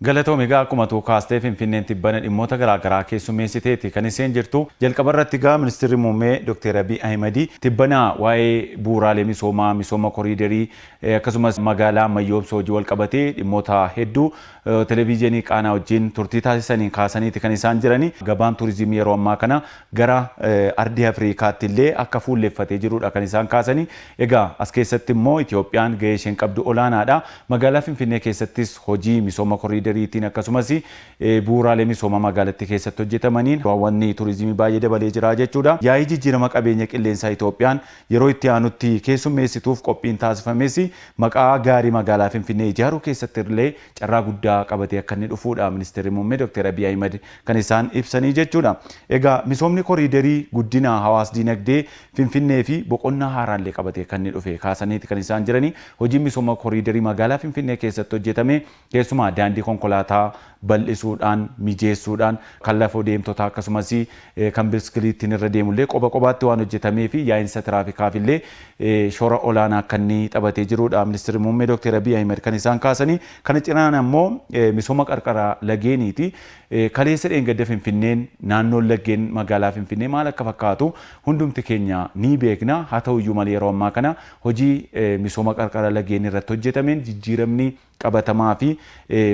Galatoom. Egaa akkuma tuu kaastee, Finfinneen tibbana dhimmoota garaagaraa keessummeessiteeti kan isheen jirtu. Jalqaba irratti egaa ministeerri muummee Dr. Abiy Ahimad tibbana waa'ee bu'uuraalee misoomaa, misooma koriiderii, akkasumas magaalaa ammayyoomsuu hojii wal qabatee dhimmoota hedduu televezyiinii Qaanaa wajjin turtii taasisaniin kaasaniiti kan isaan jirani. Gabaan turizimii yeroo ammaa kana gara ardii Afriikaatti illee akka fuulleeffatee jirudha kan isaan kaasanii. Egaa as keessatti immoo Itoophiyaan gahee isheen qabdu olaanaadha. Magaalaa Finfinnee keessattis hojii misooma koriideriitiin akkasumas bu'uuraalee misoomaa magaalattii keessatti hojjetamaniin hawwanni turizimii baay'ee dabalee jira jechuudha. Yaa'ii jijjiirama qabeenya qilleensaa Itoophiyaan yeroo itti aanutti keessummeessituuf qophiin taasifames maqaa gaarii magaalaa Finfinnee ijaaruu keessatti illee carraa guddaa qabatee akka inni dhufuudha ministeerri muummee Dr. Abiy Ahimad kan isaan ibsanii jechuudha. Egaa misoomni koriiderii guddina hawaas dinagdee Finfinnee fi boqonnaa haaraallee qabatee kan inni dhufe kaasaniiti kan isaan jiranii. Hojiin misooma koriiderii magaalaa Finfinnee keessatti hojjetame keessumaa daandii konkolaataa bal'isuudhaan, mijeessuudhaan, kan lafa deemtotaa akkasumas kan biskiliittiin irra deemullee qoba qobaatti waan hojjetamee fi yaa'insa tiraafikaaf illee shoora olaanaa akka inni taphatee jirudha. Ministeerri muummee Dr. Abiy Ahimad kan isaan kaasanii. Kana cinaan ammoo misooma qarqara lageeniiti. Kaleessa dheengadda Finfinneen, naannoon laggeen magaalaa Finfinnee maal akka fakkaatu hundumti keenya ni beekna. Haa ta'uyyuu malee yeroo ammaa kana hojii misooma qarqara lageen irratti hojjetameen jijjiiramni qabatamaa fi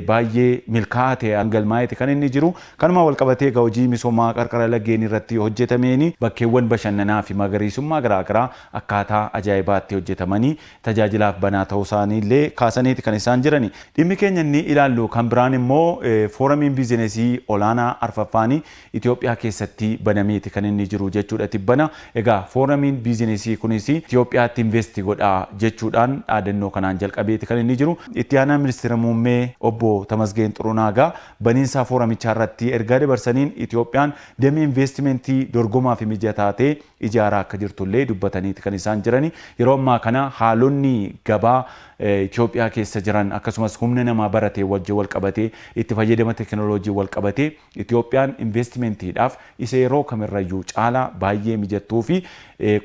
baay'ee milkaa'aa ta'e galmaa'eeti kan inni jiru. Kanuma wal qabatee egaa hojii misoomaa qarqara lageen irratti hojjetameen bakkeewwan bashannanaa fi magariisummaa garaagaraa akkaataa ajaa'ibaatti hojjetamanii tajaajilaaf banaa ta'uu isaanii illee kaasaniiti kan isaan jirani. Dhimmi keenya inni ilaallu kan biraan immoo fooramiin biizinesii olaanaa arfaffaanii Itoophiyaa keessatti banameeti kan inni jiru jechuudha tibbana. Egaa fooramiin biizinesii kunis "Itoophiyaatti invest godhaa" jechuudhaan dhaadannoo kanaan jalqabeeti kan inni jiru. Itti aanaa ministeera muummee obbo Tamasgeen Xurunaagaa baniinsaa fooramichaa irratti ergaa dabarsaniin Itoophiyaan damee investimentii dorgomaa fi mijataa ta'e ijaaraa akka jirtullee dubbataniiti kan isaan jirani. Yeroo ammaa kana haalonni gabaa Itoophiyaa keessa jiran, akkasumas humna namaa baratee wajjin wal qabatee, itti fayyadama teekinooloojii wal qabatee, Itoophiyaan investimentiidhaaf isa yeroo kamirrayyuu caalaa baay'ee mijattuu fi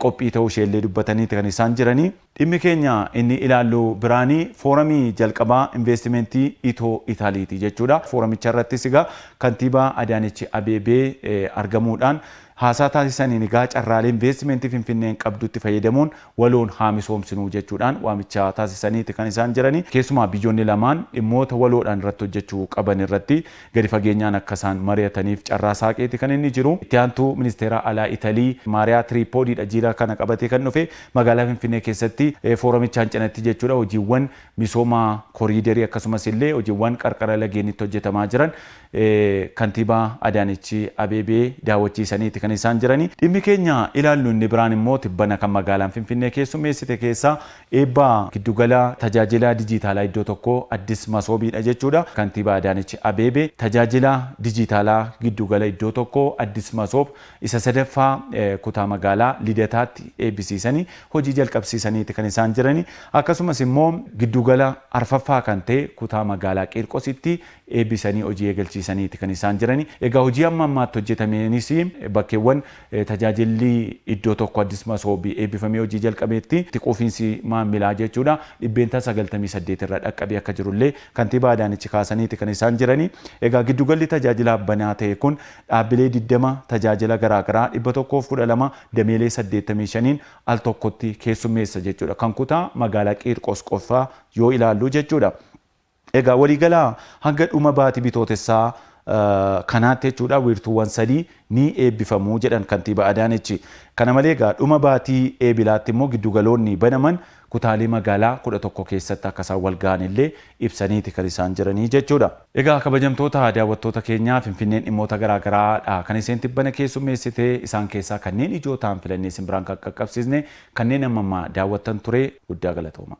qophii ta'uu isheellee dubbataniiti kan isaan jiranii. Dhimmi keenya inni ilaallu biraanii fooramii jalqabaa investimentii Itoo Itaaliiti jechuudha. Fooramicha irrattis egaa kantiibaa Adaanech Abeebee argamuudhaan haasaa taasisaniin egaa carraalee investimentii Finfinneen qabdutti fayyadamuun waloon haa misoomsinuu jechuudhaan waamicha taasisaniiti kan isaan jiranii. Keessumaa biyyoonni lamaan dhimmoota waloodhaan irratti hojjechuu qaban irratti gadi fageenyaan akka isaan mari'ataniif carraa saaqeeti kan inni jiru. Itti aantuu ministeera alaa Italii Maariyaa Tiriipoodiidha jiila kana qabatee kan dhufe. Magaalaa Finfinnee keessatti foorumichaan cinatti jechuudha hojiiwwan misooma koriiderii akkasumas illee hojiiwwan qarqara lageenitti hojjetamaa jiran kantiibaa Adaanech Abeebee daawwachiisaniiti kan isaan jiranii. Dhimmi keenya ilaallu inni biraan immoo tibbana kan magaalaan Finfinnee keessummeessite keessaa eebba giddugala tajaajila dijiitaalaa iddoo tokko Addis Masoobiidha jechuudha. Kantiibaa Adaanech Abeebee tajaajila dijiitaalaa giddugala iddoo tokko Addis Masoob isa sadaffaa kutaa magaalaa Lidataatti eebbisiisanii hojii jalqabsiisaniiti kan isaan jirani. Akkasumas immoo giddugala arfaffaa kan ta'e kutaa magaalaa Qiirqositti eebbisanii hojii eegalchiisaniiti kan isaan jirani. Egaa hojii amma ammaatti hojjetameenis bakkeewwan tajaajilli iddoo tokko Addis Masoobii eebbifamee hojii jalqabeetti itti quufinsi maamilaa jechuudha 98% irra dhaqqabee akka jirullee kantiibaa Adaanech kaasaniiti kan isaan jirani. Egaa giddugalli tajaajilaaf banaa ta'e kun dhaabbilee 20, tajaajila garaagaraa 112, dameelee 85n al tokkotti keessummeessa jechuudha. Kan kutaa magaalaa Qiirqos qofaa yoo ilaallu jechuudha. Egaa waliigalaa hanga dhuma baatii Bitootessaa kanaatti jechuudha wiirtuuwwan 3 ni eebbifamu jedhan kantiibaa Adaanechi. Kana malee egaa dhuma baatii Eebilaatti immoo giddugaloonni banaman kutaalee magaalaa 11 keessatti akka isaan wal ga'an illee ibsaniiti kan isaan jiranii jechuudha. Egaa kabajamtoota daawwattoota keenyaa, Finfinneen dhimmoota garaagaraadha kan isheen tibbana keessummeessite. Isaan keessaa kanneen ijoo ta'an filannee isin biraan kan qaqqabsiisne kanneen amma ammaa daawwattan ture. Guddaa galatooma.